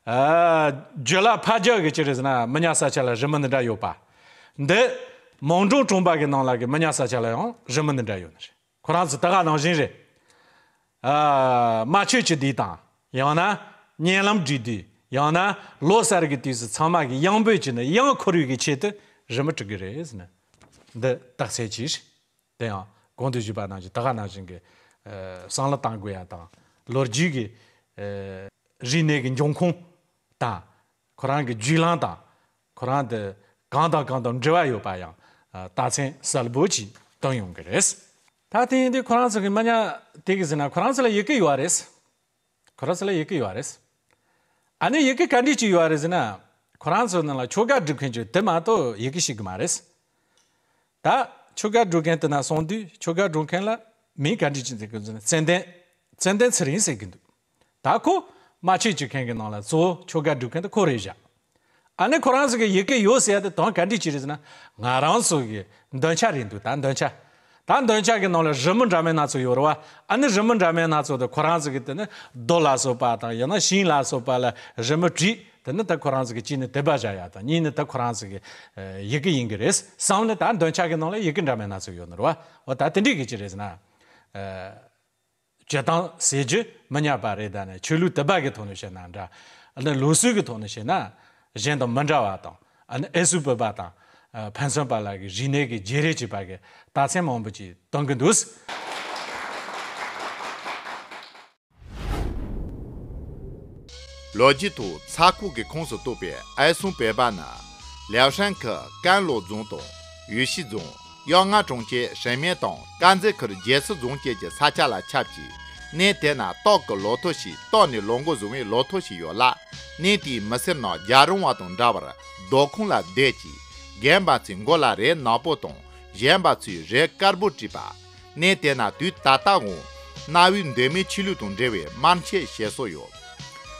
ཨ། རྒྱུ་ལ་ཕ་རྒྱུ་གི་ཅི་རེད་ཟེར་ན་མི་ཉག་ས་ཆ་ལ་རི་མོ་འདི་འདྲ་ཡོད་པ། འདི་མོན་གྲོང་གྲོང་པ་གི་ནང་ལ་གི་མི་ཉག་ས་ཆ་ལ་ཡང་རི་མོ་འདི་འདྲ་ཡོད་ནི་རེད། ཁོ་རང་ཚོ་ད་ག་ནང་བཞིན་རེད། ཨ། མ་ཆོས་བྱེད་དུས་དང་། ཡང་ན་གཉེན་ལམ་སྒྲིག་དུས། ཡང་ན་ལོ་གསར་གི་དུས་སུ་ཚང་མ་གི་གཡང་འབོད་བྱས་ནས་གཡང་འཁོར་བའི་གི་ཆེད་དུ་རི་མོ་བྲི་གི་རེད་ཟེར་ནས་འདི་རྟགས་གསལ་གྱིས། དེ་ཡང་གོང་དུ་ཞུས་པ་ནང་བཞིན་ད་ག་ནང་བཞིན་གྱི་ཨ། བསམ་བློ་གཏང་དགོས་ཡ་དང་། ལོ་རྒྱུས་ཀྱི་ཨ། རིག་གནས་ཀྱི་འབྱུང་ཁུངས་དང་། ཁོ་རང་གི་རྒྱུད་ལམ་དང་། ཁོ་རང་དེ་གང་དང་གང་དང་འབྲེལ་བ་ཡོད་པ་ཡང་ཨ། རྟགས་མཚན་གསལ་པོ་ཅིག་སྟོན་ཡོང་གི་རེད། ད་དེ་ཡིན་དུས་ཁོ་རང་ཚོ་གི་མི་ཉག་དེ་གི་ཟེར་ན་ཁོ་རང་ཚོ་ལ་ཡི་གེ་ཡོད་རེད། ཁོ་རང་ཚོ་ལ་ཡི་གེ་ཡོད་རེད། ཨ་ནི་ཡི་གེ་ག་འདྲས་ཅིག་ཡོད་རེད་ཟེར་ན། ཁོ་རང་ཚོ་ནང་ལ་ཆོ་ག་སྒྲུབ་མཁན་ཅིག་དེ་མ་གཏོགས་ཡི་གེ་ཤེས་གི་མ་རེད། ད་ཆོ་ག་སྒྲུབ་མཁན་དེ་ན་སོང་དུས་ཆོ་ག་སྒྲུབ་མཁན་ལ་མིང་ག་འདྲས་ཅིག་འཛིན་གི་འཛིན་ཙན་དན། ཙན་དན་ཚེ་རིང་ཟེར་གི་འདུག་ད་ཁོ་མ་ཆོས་བྱེད་མཁན་གི་ནང་ལ་གཙོ་བོ་ཆོ་ག་སྒྲུབ་མཁན་དེ་ཁོ་རེད་བཞག་ཨ་ནི་ཁོ་རང་ཚོ་གི་ཡི་གེ་ཡོད་ཟེར་ཡ་དེ་དོན་ག་འདྲས་ཅིག་རེད་ཟེར་ན། ང་རང་ཚོ་གི་འདོན་ཆ་རེད་འདུག་ད་འདོན་ཆ། ད་འདོན་ཆ་གི་ནང་ལ་རི་མོ་འདྲ་མིན་སྣ་ཚོགས་ཡོད་རེད་བ། ཨ་ནི་རི་མོ་འདྲ་མིན་སྣ་ཚོགས་དེ་ཁོ་རང་ཚོ་གི་དེ་ནི་རྡོ་ལ་སོགས་པ་དང་ཡང་ན་ཤིང་ལ་སོགས་པ་ལ་རི་མོ་བྲིས། དེ་ནི་ད་ཁོ་རང་ཚོ་གི་གཅིག་ནི་དད་པ་བྱ་ཡ་དང་གཉིས་ནི་ད་ཁོ་རང་ཚོ་གི་ཡི་གེ་ཡིན་གི་རེད། གསུམ་ནི་ད་འདོན་ཆ་གི་ནང་ལ་ཡི་གེ་འདྲ་མིན་སྣ་ཚོགས་ཡོད་ནི་རེད་བ། འོ་ད་དེ་འདྲས་གི་ཅི་རེད་ཟེར་ན། བྱེད་སྟངས་ཟེར་རྒྱུ་མི་ཉག་པ་རེད། ད་ནི་ཆོས་ལུགས་དད་པ་གི་ཐོག་ནས་བཤད་ན་འདྲ། ཨ་ནི་ལུགས་སྲོལ་གི་ཐོག་ནས་བཤད་ན་གཞན་དང་མི་འདྲ་བ་དང་། ཨ་ནི་ཨེ་སུ་བོད་པ་དང་ཕན་ཚུན་བར་ལ་གི་རིག་གནས་ཀྱི་བརྗེ་རེས་བྱེད་པ་གི་རྟགས་མཚན་མང་པོ་ཅིག་སྟོན་གི་འདུག་ལོ་རྒྱུས་ཐོག་ཚ་ཁོག་གི་ཁོངས་སུ་གཏོགས་པའི་ཨའེ་སུང་བོད་པ་ནི། ལེའོ་ཧྲན་ཁི་ཀན་ལོ་རྫོང་དང་། ཡུས་ཤིས་རྫོང་། གཡོ་ལྔ་གྲོང་ཁྱེར་ཧྲེང་མེན་དང་དཀར་མཛེས་ཁུལ་རྒྱལ་སྲིད་རྫོང་བཅས་ཀྱི་ས་ཆ་ལ་ཁྱབ་ཅིང་། གནས་དེ་ན་སྟག་གི་ལོ་ཐོ་ཞེས་སྟག་ནས་ལོ་མགོ་བཟུང་བའི་ལོ་ཐོ་ཞིག་ཡོད་ལ། གནས་དེའི་མི་སེར་རྣམས་རྒྱལ་རོང་བ་དང་འདྲ་བར་རྡོ་ཁུང་ལ་བསྡད་ཅིང་། རྒན་པ་ཚོས་མགོ་ལ་རས་ནག་པོ་དང་གཞོན་པ་ཚོས་རས་དཀར་པོ་བྲིས་པ། གནས་དེ་ན་དུས་ད་ལྟའང་གནའ་བོའི་མདོ་སྨད་ཆོས་ལུགས་དང་འབྲེལ་བའི་དམར་མཆོད་བྱེད་སྲོལ་ཡོད།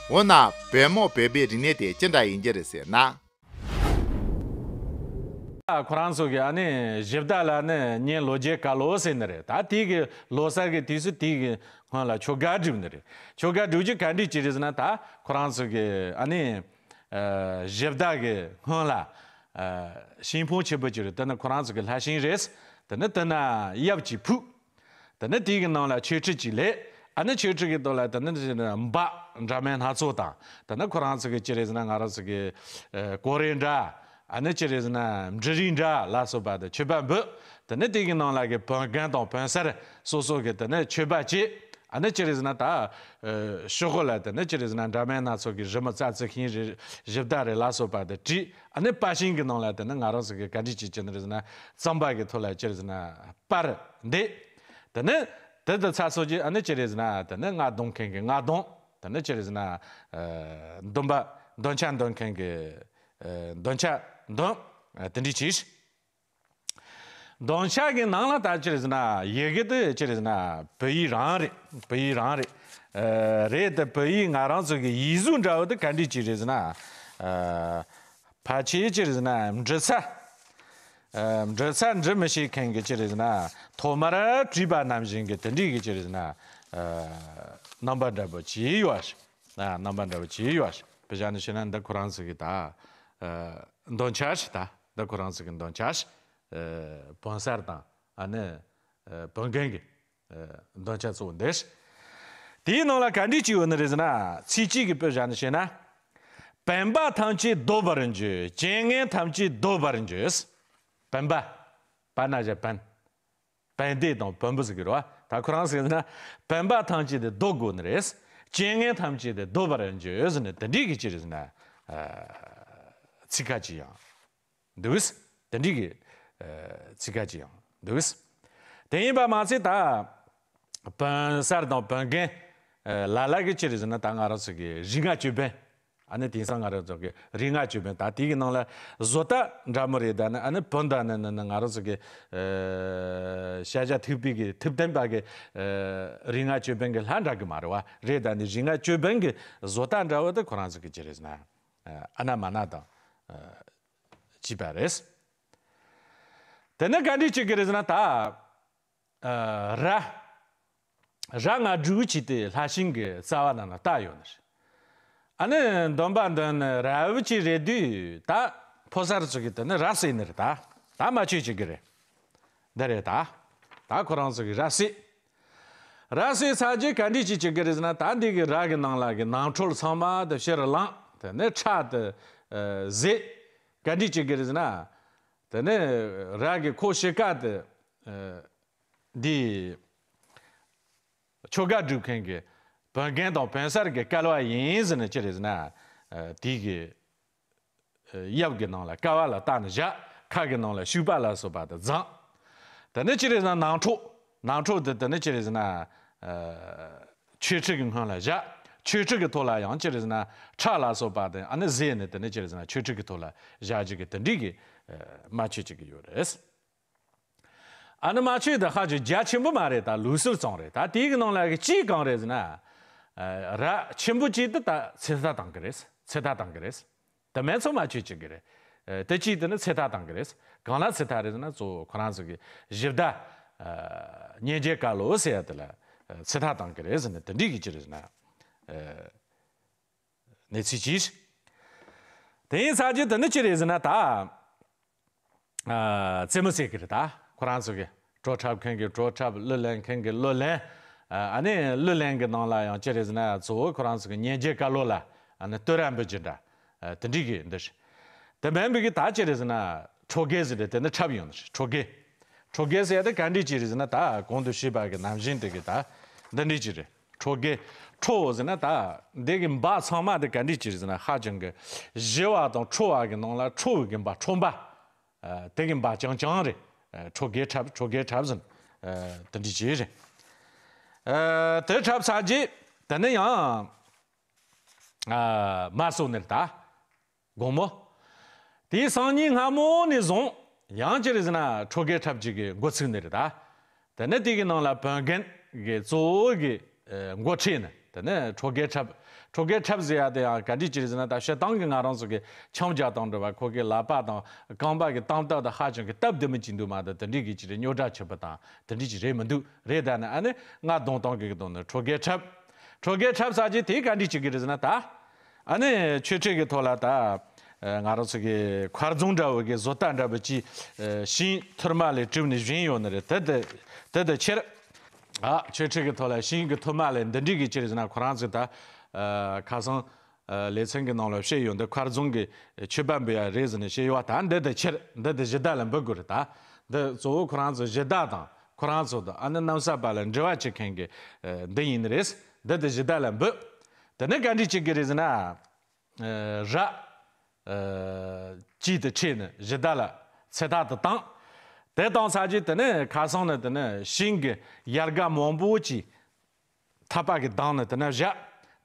འོ་ན་བོད་དམག་བོད་པའི་རིག་གནས་དེ་ཅི་འདྲ་ཡིན་གྱི་རེད་ཟེར་ན། ཁོ་རང་ཚོ་གི་ཨ་ནི་གཞི་བདག་ལ་ནི་ཉིན་ལོ་བརྒྱའི་བཀའ་སློབ་ཟེར་ནི་རེད། ད་དེ་གི་ལོ་གསར་གི་དུས་སུ་དེ་གི་སྔོན་ལ་ཆོ་ག་སྒྲུབ་ནི་རེད། ཆོ་ག་སྒྲུབ་རྒྱུ་ག་འདྲས་ཅིག་རེད་ཟེར་ན། ད་ཁོ་རང་ཚོ་གི་ཨ་ནི་གཞི་བདག་གི་སྔོན་ལ་ཤིང་ཕུང་ཆེན་པོ་ཅིག་རེད། དེ་ནི་ཁོ་རང་ཚོ་གི་ལྷ་ཤིང་རེད། དེ་ནི་དེ་ན་ཡབ་ཅིག་ཕུག་དེ་ནས་དེའི་གི་ནང་ལ་མཆོད་ཁྲི་གཅིག་ལས། ཨ་ནི་མཆོད་ཁྲི་གི་ཐོག་ལ་དེ་ནས་འབག་འདྲ་མིན་སྣ་ཚོགས་དང་། དེ་ནས་ཁོ་རང་ཚོ་གི་ཅི་རེད་ཟེར་ན་ང་རང་ཚོ་གི་ཨ་གོ་རེ་འདྲ། ཨ་ནི་ཅི་རེད་ཟེར་ན་འབྲུ་རིགས་འདྲ་ལ་སོགས་པ་དང་མཆོད་པ་འབུལ། དེ་ནས་དེའི་གི་ནང་ལ་གི་བོན་རྒན་དང་བོན་གསར་སོ་སོ་གི་དེ་ནས་མཆོད་པ་བྱེད། ཨ་ནི་ཅི་རེད་ཟེར་ན་ད་ཨ་ཤོག་གུ་ལ་དེ་ནས་ཅི་རེད་ཟེར་ན་འདྲ་མིན་སྣ་ཚོགས་ཀྱི་རི་མོ་རྩྭ་རྩི་ཤིང་རེད། གཞི་བདག་རེད་ལ་སོགས་པ་དང་བྲིས། ཨ་ནི་པར་ཤིང་གི་ནང་ལ་དེ་ནས་ང་རང་ཚོ་གི་ག་འདྲས་ཅིག་བྱེད་ནི་རེད་ཟེར་ན་རྩམ་པ་གི་ཐོག་ལ་ཅི་རེད་ཟེར་ན་པར་འདེབས། དེ་ནས་དེ་དང་ཚ་སོ་ཅི་ཨ་ནི་ཅི་རེད་ཟེར་ན་དེ་ནས་རྔ་འདོན་མཁན་གྱི་རྔ་འདོན། དེ་ནས་ཅི་རེད་ཟེར་ན་ཨ་འདོན་པ་འདོན་ཆ་འདོན་མཁན་གྱི་ཨ་འདོན་ཆ་འདོན། ཨ་དེ་འདྲས་ཅིག་འདོན་ཆ་གི་ནང་ལ་ད་ཅི་རེད་ཟེར་ན་ཡི་གེ་དེ་ཅི་རེད་ཟེར་ན་བོད་ཡིག་རང་རེད། བོད་ཡིག་རང་རེད། ཨ་རེད་དེ་བོད་ཡིག་ང་རང་ཚོ་གི་ཡིག་གཟུགས་འདྲ་བོ་དེ་ག་འདྲས་ཅིག་རེད་ཟེར་ན། ཨ་ཕལ་ཆེར་ཅི་རེད་ཟེར་ན་འབྲི་ས། ཨ་འབྲི་ས་འབྲི་མི་ཤེས་མཁན་གྱི་ཅི་རེད་ཟེར་ན་ཐོག་མར་བྲིས་པ་ནང་བཞིན་གྱི་དེ་འདྲས་ཀྱི་ཅི་རེད་ཟེར་ན་ཨ་རྣམ་པ་འདྲ་པོ་ཅིག་ཡོད་ཨ། ཨ་རྣམ་པ་འདྲ་པོ་ཅིག་ཡོད་ཨ། དཔེ་བཞག་ནས་བཤད་ན་འདི་ཁོ་རང་ཚོ་གི་ད་ཨ་འདོན་ཆ་ཞིག་ད་འདི་ཁོ་རང་ཚོ་གི་འདོན་ཆ་ཞིག་ཨ་བོན་གསར་དང་ཨ་ནི་ཨ་བོན་རྒན་གྱི་ཨ་འདོན་ཆ་གཙོ་བོ་འདི་རེད། དེའི་ནང་ལ་ག་འདྲས་ཅིག་ཡོད་ནི་རེད་ཟེར་ན། ཚིག་གཅིག་གིས་དཔེ་བཞག་ནས་བཤད་ན། བོན་པ་ཐམས་ཅད་སྡོད་པར་འགྱུར། རྐྱེན་ངན་ཐམས་ཅད་སྡོད་པར་འགྱུར། བོན་པ། པ་ན་བཞག་བོན། བན་དེ་དང་བོན་པོ་ཟེར་གི་རེད་བ། ད་ཁོ་རང་ཟེར་ན་བོན་པ་ཐམས་ཅད་དེ་སྡོད་དགོས་ནི་རེད། རྐྱེན་ངན་ཐམས་ཅད་དེ་སྡོད་པར་འགྱུར་ཟེར་ནས་དེ་འདྲས་ཀྱི་ཅི་རེད་ཟེར་ན། ཨ་ཚིག་ཁ་ཅིག་ཡང་འདུག་དེ་འདྲས་ཀྱི་ཨ་ཚིག་ཁ་ཅིག་ཡང་འདུག་དེ་ཡིན་པ་མ་ཚད་ད་བོན་གསར་དང་བོན་རྒན་ཨ་ལ་ལ་གི་ཅི་རེད་ཟེར་ན་ད་ང་རང་ཚོ་གི་རིག་སྔགས་ཅོད་པན། ཨ་ནི་དེང་སང་ང་རང་ཚོ་གི་རིག་སྔགས་ཅོད་པན་ད་དེ་གི་ནང་ལ་བཟོ་ལྟ་འདྲ་མོ་རེད། ད་ནི་ཨ་ནི་བོན་ད་ནི་ནི་ནི་ང་རང་ཚོ་གི་ཨ་ཤ་ཇ་ཐུག་པའི་གི་ཐུག་བསྟན་པ་གི་ཨ་རིག་སྔགས་ཅོད་པན་གི་ལྷ་འདྲ་གི་མ་རེད་བ། རེད། ད་ནི་རིག་སྔགས་ཅོད་པན་གི་བཟོ་ལྟ་འདྲ་བོ་དེ་ཁོ་རང་ཚོ་གི་ཅི་རེད་ཟེར་ན་ཨ་ཨ་ན་མ་ན་དང་ཨ་བྱས་པ་རེད། དེ་ནི་ག་འདྲས་བྱེད་གི་རེད་ཟེར་ན་ད། ཨ་ར། ར་ང་སྒྲུག་བྱས་ཏེ་ལྷ་ཤིང་གི་རྩ་བ་ནང་ལ་བཏགས་ཡོད་ནི་རེད། ཨ་ནི་འདོན་པ་འདོན་ནི་ར་བུ་ཅིག་རེད་དུས་ད་ཕོ་གསར་ཚོ་གིས་དེ་ནི་ར་བསྲེས་ནི་རེད་ད། ད་མ་ཆོས་བྱེད་གི་རེད། འདི་རེད་ད། ད་ཁོ་རང་ཚོ་གིས་ར་བསྲེས། ར་བསྲེས་ཚར་རྗེས་ག་འདྲས་ཅིག་བྱེད་གི་རེད་ཟེར་ན་ད་འདི་གི་ར་གི་ནང་ལ་གི་ནང་ཁྲོལ་ཚང་མ་དེ་ཕྱིར་བླངས། དེ་ནི་ཁྲག་དེ་ཨ་བཟེད། ག་འདྲས་བྱེད་གི་རེད་ཟེར་ན། དེ་ནི་ར་གི་ཁོག་ཕྱེད་ཀ་དེ་ཨ་འདི་ཆོ་ག་སྒྲུབ་མཁན་གྱི་བོན་རྒན་དང་བོན་གསར་གྱི་སྐལ་བ་ཡིན་ཟེར་ནས་ཅི་རེད་ཟེར་ན། ཨ་དེའི་གི་ཨ་ཡབ་ཀྱི་ནང་ལ་ཀ་བ་ལ་བཏགས་ནས་བཞག་ཁ་གི་ནང་ལ་ཤུག་པ་ལ་སོགས་པ་དང་བརྫངས། དེ་ནས་ཅི་རེད་ཟེར་ན་ནང་ཁྲོལ། ནང་ཁྲོལ་དེ་དེ་ནི་ཅི་རེད་ཟེར་ན། ཨ། མཆོད་ཁྲི་གི་སྔོན་ལ་བཞག་མཆོད་ཁྲི་གི་ཐོག་ལ་ཡང་ཅི་རེད་ཟེར་ན་ཁྲག་ལ་སོགས་པ་དེ་ཨ་ནི་བཟོས་ནས་དེ་ནི་ཅི་རེད་ཟེར་ན་མཆོད་ཁྲི་གི་ཐོག་ལ་བཞག་རྒྱུ་གི་དེ་འདྲའི་གི་ཨ། དམར་མཆོད་ཅིག་གི་ཡོད་རེད། ཨ་ནི་དམར་མཆོད་དེ་ཧ་ཅང་རྒྱ་ཆེན་པོ་མ་རེད། ད་ལུགས་སྲོལ་ཙམ་རེད། ད་དེའི་གི་ནང་ལ་གི་གཅིག་གང་རེད་ཟེར་ན། ཨ། ར་ཆེན་པོ་གཅིག་དེ་ད་ཚོད་ལྟ་བཏང་གི་རེད། ཚོད་ལྟ་བཏང་གི་རེད། དེ་མིན་ཚང་མ་མཆོད་བྱེད་ཀྱི་རེད། ཨ། དེ་གཅིག་དེ་ནི་ཚོད་ལྟ་བཏང་གི་རེད། གང་ལ་ཚོད་ལྟ་རེད་ཟེར་ན་གཙོ་བོ་ཁོ་རང་ཚོ་གི་གཞི་བདག་ཨ། གཉན་རྒྱལ་ཀ་ལོ་ཟེར་ཡ་དེ་ལ་ཨ། ཚོད་ལྟ་བཏང་གི་རེད་ཟེར་ནས་དེ་འདྲའི་གི་ཅི་རེད་ཟེར་ན། ཨ། གནས་ཚུལ་གཅིག་དེ་ཡིན་ཚར་རྗེས་དེ་ནི་ཅི་རེད་ཟེར་ན་ད། ཨ། རྩེད་མོ་རྩེ་གི་རེད། ད་ཁོ་རང་ཚོ་གི་བྲོ་འཁྲབ་མཁན་གི་བྲོ་འཁྲབ། གླུ་ལེན་མཁན་གི་གླུ་ལེན། ཨ། ཨ་ནི་གླུ་ལེན་གི་ནང་ལ་ཡང་ཅི་རེད་ཟེར་ན་གཙོ་བོ་ཁོ་རང་ཚོ་གི་གཉན་རྒྱལ་ཀ་ལོ་ལ་ཨ་ནི་བསྟོད་ར་འབུལ་རྒྱུ་འདྲ། ཨ། དེ་འདྲའི་གི་འདི་རེད། དེ་མིན་པའི་གི་ད་ཅི་རེད་ཟེར་ན་ཁྲོ་དགེ་ཟེར་རེད། དེ་ནི་འཁྲབ་ཡོང་ནི་རེད། ཁྲོ་དགེ། ཁྲོ་དགེ་ཟེར་ཡ་དེ་ག་འདྲའི་ཅི་རེད་ཟེར་ན་ད་གོང་དུ་ཞུས་པ་གི་ནང་བཞིན་དེ་གི་ད་འདི་འདྲའི་ཅི་རེད། ཁྲོ་དགེ། ཁྲོ་ཟེར་ན་ད་འདི་གི་འབའ་ཚང་མ་དེ་ག་འདྲའི་ཅི་རེད་ཟེར་ན་ཧ་ཅང་གི་ཞི་བ་དང་ཁྲོ་བ་གི་ནང་ལ་ཁྲོ་བའི་གི་འབའ་ཁྲོམ་པ། ཨ། དེ་གི་འབའ་རྐྱང་རྐྱང་རེད། ཨ། ཁྲོ་དགེ་འཁྲབ། ཁྲོ་དགེ་འཁྲབ་ཟེར། ཨ། དེ་འདྲའི་ཅི་རེད། ཨ། དེ་འཁྲབ་ཚར་རྗེས་དེ་ནི་ཡང་ཨ། མར་སོང་ནི་རེད་ད། དགོང་མོ། དེའི་སང་ཉིན་སྔ་མོ་ནས་བཟུང་ཡང་ཅི་རེད་ཟེར་ན་ཁྲོ་དགེ་འཁྲབ་བྱེད་ཀྱི་འགོ་ཚུགས་ནི་རེད་ད། དེ་ནས་དེ་གི་ནང་ལ་བོན་རྒན་གྱི་གཙོ་བོ་གི་ཨ། འགོ་ཁྲིད་ནི་དེ་ནས་ཁྲོ་དགེ་འཁྲབ། ཁྲོ་དགེ་འཁྲབ་ཟེར་ཡ་དེ་ཡང་ག་འདྲའི་ཅི་རེད་ཟེར་ན་ད་སྤྱིར་བཏང་གི་ང་རང་ཚོ་གི་འཆམ་རྒྱག་སྟངས་འདྲ་བ། ཁོ་གི་ལག་པ་དང་རྐང་པ་གི་སྟངས་སྟབས་དང་ཧ་ཅང་གི་སྟབས་བདེ་མོ་ཅིག་འདུག་མ་གཏོགས་དེ་འདྲའི་གི་ཅི་རེད་རྙོག་དྲ་ཆེ་པོ་དང་དེ་འདྲའི་ཅི་རེད་མི་འདུག་རེད། ད་ནི་ཨ་ནི་རྔ་རྡུང་སྟངས་གི་གི་དོན་ནི་ཁྲོ་དགེ་འཁྲབ། ཁྲོ་དགེ་འཁྲབ་ཚར་རྗེས་དེ་ག་འདྲ་བྱེད་ཀྱི་རེད་ཟེར་ན་ད། ཨ་ནི་མཆོད་ཁྲི་གི་ཐོག་ལ་ད། ཨ། ང་རང་ཚོ་གི་མཁར་རྫོང་འདྲ་བོ་གི་བཟོ་ལྟ་འདྲ་བོ་ཅིག་ཨ། ཤིང་ཐུར་མ་ལས་གྲུབ་ནས་བཞེངས་ཡོད་ནི་རེད། དེ་དེ་དེ་དེ་ཁྱེར། ཨ། མཆོད་ཁྲི་གི་ཐོག་ལ་ཤིང་གི་ཐུར་མ་ལས་འདི་འདྲའི་གི་ཅི་རེད་ཟེར་ན་ཁོ་རང་ཚོ་ད། ཨ། ཁ་སང་ཨ། ལེ་ཚན་གི་ནང་ལ་བཤད་ཡོད། འདི་མཁར་རྫོང་གི་མཆོད་པ་འབུལ་ཡ་རེད་ཟེར་ནས་བཤད་ཡོད། ད་འདི་དེ་ཁྱེར། འདི་དེ་གཞི་བདག་ལ་འབུལ་དགོས་རེད། ད་འདི་གཙོ་བོ་ཁོ་རང་ཚོ་གཞི་བདག་དང་། ཁོ་རང་ཚོ་དང་ཨ་ནི་གནམ་ས་བར་ལ་འབྲེལ་བ་བྱེད་མཁན་གྱི་ཨ། འདི་ཡིན་ནི་རེད། འདི་དེ་གཞི་བདག་ལ་འབུལ། དེ་ནས་ག་འདྲ་བྱེད་ཀྱི་རེད་ཟེར་ན། ཨ། ར། ཨ། གཅིག་ཏུ་ཁྲིད་ནས་གཞི་བདག་ལ་ཚེ་ཐག་ཏུ་བཏང་། དེ་བཏང་ཚར་རྗེས་དེ་ནས་ཁ་སང་ནས་དེ་ནས་ཤིང་གི་ཡལ་ག་མང་པོ་ཅིག་ཐག་པ་གིས་བསྡམས་ནས་དེ་ནས་བཞག་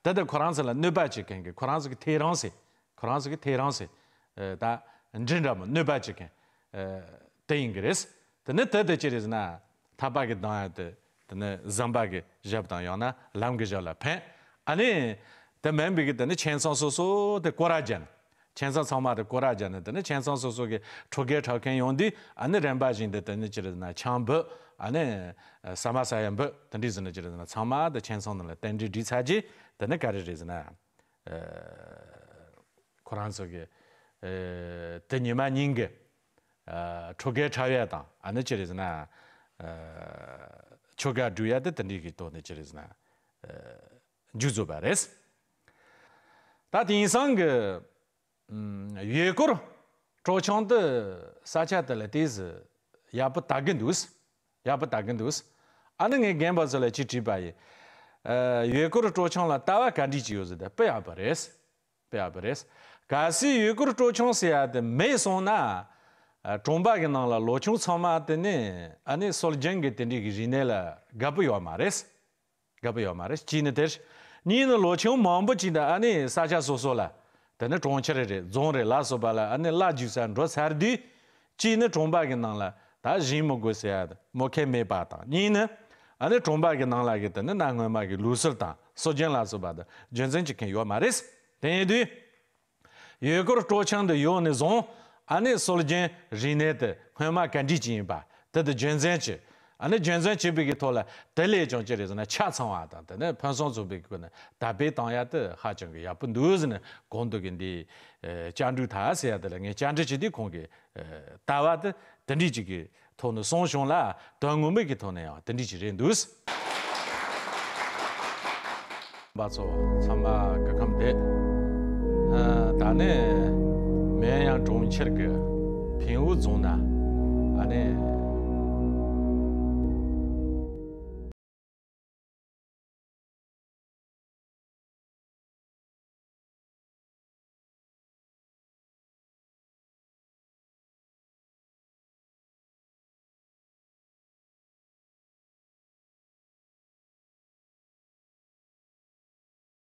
དེ་དེ་ཁོ་རང་ཚོ་ལ་གནོད་པ་བྱེད་མཁན་གྱི་ཁོ་རང་ཚོ་གི་ཐེའུ་རང་ཟེར། ཁོ་རང་ཚོ་གི་ཐེའུ་རང་ཟེར། ཨ། ད་འདྲེ་འདྲ་མོ་གནོད་པ་བྱེད་མཁན། ཨ། དེ་ཡིན་གྱི་རེད། དེ་ནས་དེ་དེ་ཅི་རེད་ཟེར་ན་ཐག་པ་གིས་བསྡམས་ཡ་དེ་དེ་ནས་ཟམ་པ་གི་ཞབས་དང་ཡང་ན་ལམ་གྱི་ཞབས་ལ་འཕེན། ཨ་ནི་དེ་མིན་པའི་གི་དེ་ནས་ཁྱིམ་ཚང་སོ་སོ་དེ་སྐོར་ར་བརྒྱབ་ནས། ཁྱིམ་ཚང་ཚང་མ་དེ་སྐོར་ར་བརྒྱབ་ནས་དེ་ནས་ཁྱིམ་ཚང་སོ་སོ་གི་ཁྲོ་དགེ་འཁྲབ་མཁན་ཡོང་དུས་ཨ་ནི་རིམ་པ་བཞིན་དུ་དེ་ནས་ཅི་རེད་ཟེར་ན་ཆང་འབུལ། ཨ་ནི་ཟ་མ་ཟ་ཡ་འབུལ། དེ་འདྲ་ཟེར་ནས་ཅི་རེད་ཟེར་ན་ཚང་མ་དེ་ཁྱིམ་ཚང་ནང་ལ་རྟེན་འབྲེལ་སྒྲིག་ཚར་རྗེས་དེ་ནས་ག་རེ་རེད་ཟེར་ན། ཨ། ཁོ་རང་ཚོ་གི་ཨ། དེ་ཉི་མ་ཉིན་གྱི་ཨ། ཁྲོ་དགེ་འཁྲབ་ཡ་དང་ཨ་ནི་ཅི་རེད་ཟེར་ན། ཨ། ཆོ་ག་སྒྲུབ་ཡ་དེ་དེ་འདྲའི་གི་ཐོག་ནས་ཅི་རེད་ཟེར་ན། ཨ། མཇུག་རྫོགས་པ་རེད། ད་དེང་སང་གི་ཨ། ཡུལ་སྐོར་སྤྲོ་འཆམ་དེ་ས་ཆ་དེ་ལ་དེ་ཟིག་ཡག་པོ་དར་གི་འདུག་ཡག་པོ་དར་གི་འདུག་ཨ་ནི་ངས་རྒན་པ་ཚོ་ལ་ཅིག་དྲིས་པ་ཡིན། ཨ། ཡུལ་སྐོར་སྤྲོ་འཆམ་ལ་ལྟ་བ་ག་འདྲ་ཅིག་ཡོད་ཟེར་ཏེ། དཔེ་ཡག་པོ་རེད། དཔེ་ཡག་པོ་རེད། གལ་སྲིད་ཡུལ་སྐོར་སྤྲོ་འཆམ་ཟེར་ཡ་དེ་མེད་སོང་ན། ཨ། གྲོང་པ་གི་ནང་ལ་ལོ་ཆུང་ཚང་མ་དེ་ནི་ཨ་ནི་སྲོལ་རྒྱུན་གྱི་དེ་འདྲའི་གི་རིག་གནས་ལ་དགའ་པོ་ཡོད་མ་རེད། དགའ་པོ་ཡོད་མ་རེད། གཅིག་ནི་དེ། གཉིས་ནི་ལོ་ཆུང་མང་པོ་ཅིག་དང་ཨ་ནི་ས་ཆ་སོ་སོ་ལ། དེ་ནི་གྲོང་ཁྱེར་རེད། རྫོང་རེད། ལ་སོགས་པ་ལ་ཨ་ནི་གླ་རྒྱུག་ས་འགྲོ་ཚར་དུས། གཅིག་ནི་གྲོང་པ་གི་ནང་ལ་ད་ཞིང་མི་དགོས་ཟེར་ཡ་མོ་གལ་མེད་པ་དང་། གཉིས་ནི་ཨ་ནི་གྲོང་པ་གི་ནང་ལ་གི་དེ་ནི་གནའ་སྔོན་མ་གི་ལུགས་སྲོལ་དང་སྲོལ་རྒྱུན་ལ་སོགས་པ་དེ་རྒྱུན་འཛིན་བྱེད་མཁན་ཡོད་མ་རེད། དེ་ཡིན་དུས། ཡུལ་སྐོར་སྤྲོ་འཆམ་དུ་ཡོང་ནས་བཟུང་ཨ་ནི་སྲོལ་རྒྱུན་རིག་གནས་དེ་སྔོན་མ་ག་འདྲ་ཅིག་ཡིན་པ་དེ་དེ་རྒྱུན་འཛིན་བྱེད། ཨ་ནི་རྒྱུན་འཛིན་བྱེད་པའི་གི་ཐོག་ལ་དེ་ལས་ཀྱང་ཅི་རེད་ཟེར་ན་ཆ་ཚང་བ་དང་དེ་ནས་ཕུན་སུམ་ཚོགས་པའི་སྒོ་ནས་དར་སྤེལ་བཏང་ཡ་དེ་ཧ་ཅང་གི་ཡག་པོ་འདུག་ཟེར་ནས་གོང་དུ་གི་འདི་ཨ་བཅར་འདྲི་ད་ཟེར་ཡ་དེ་ལ་ངས་བཅར་འདྲི་བྱེད་དུས་ཁོང་གི་ཨ་ལྟ་བ་དེ་དེ་འདྲ་ཅིག་གི་ཐོག་ནས་གསུངས་བྱུང་ལ། དོན་ངོ་མའི་གི་ཐོག་ནས་ཡང་དེ་འདྲ་ཅིག་རེད་འདུག་པ་ཚོ་ཚང་མ་སྐུ་ཁམས་བདེ། ཨ། ད་ནི་མེན་ཡང་གྲོང་ཁྱེར་གྱི་ཕིང་ཝུ་རྫོང་ན་ཨ་ནི་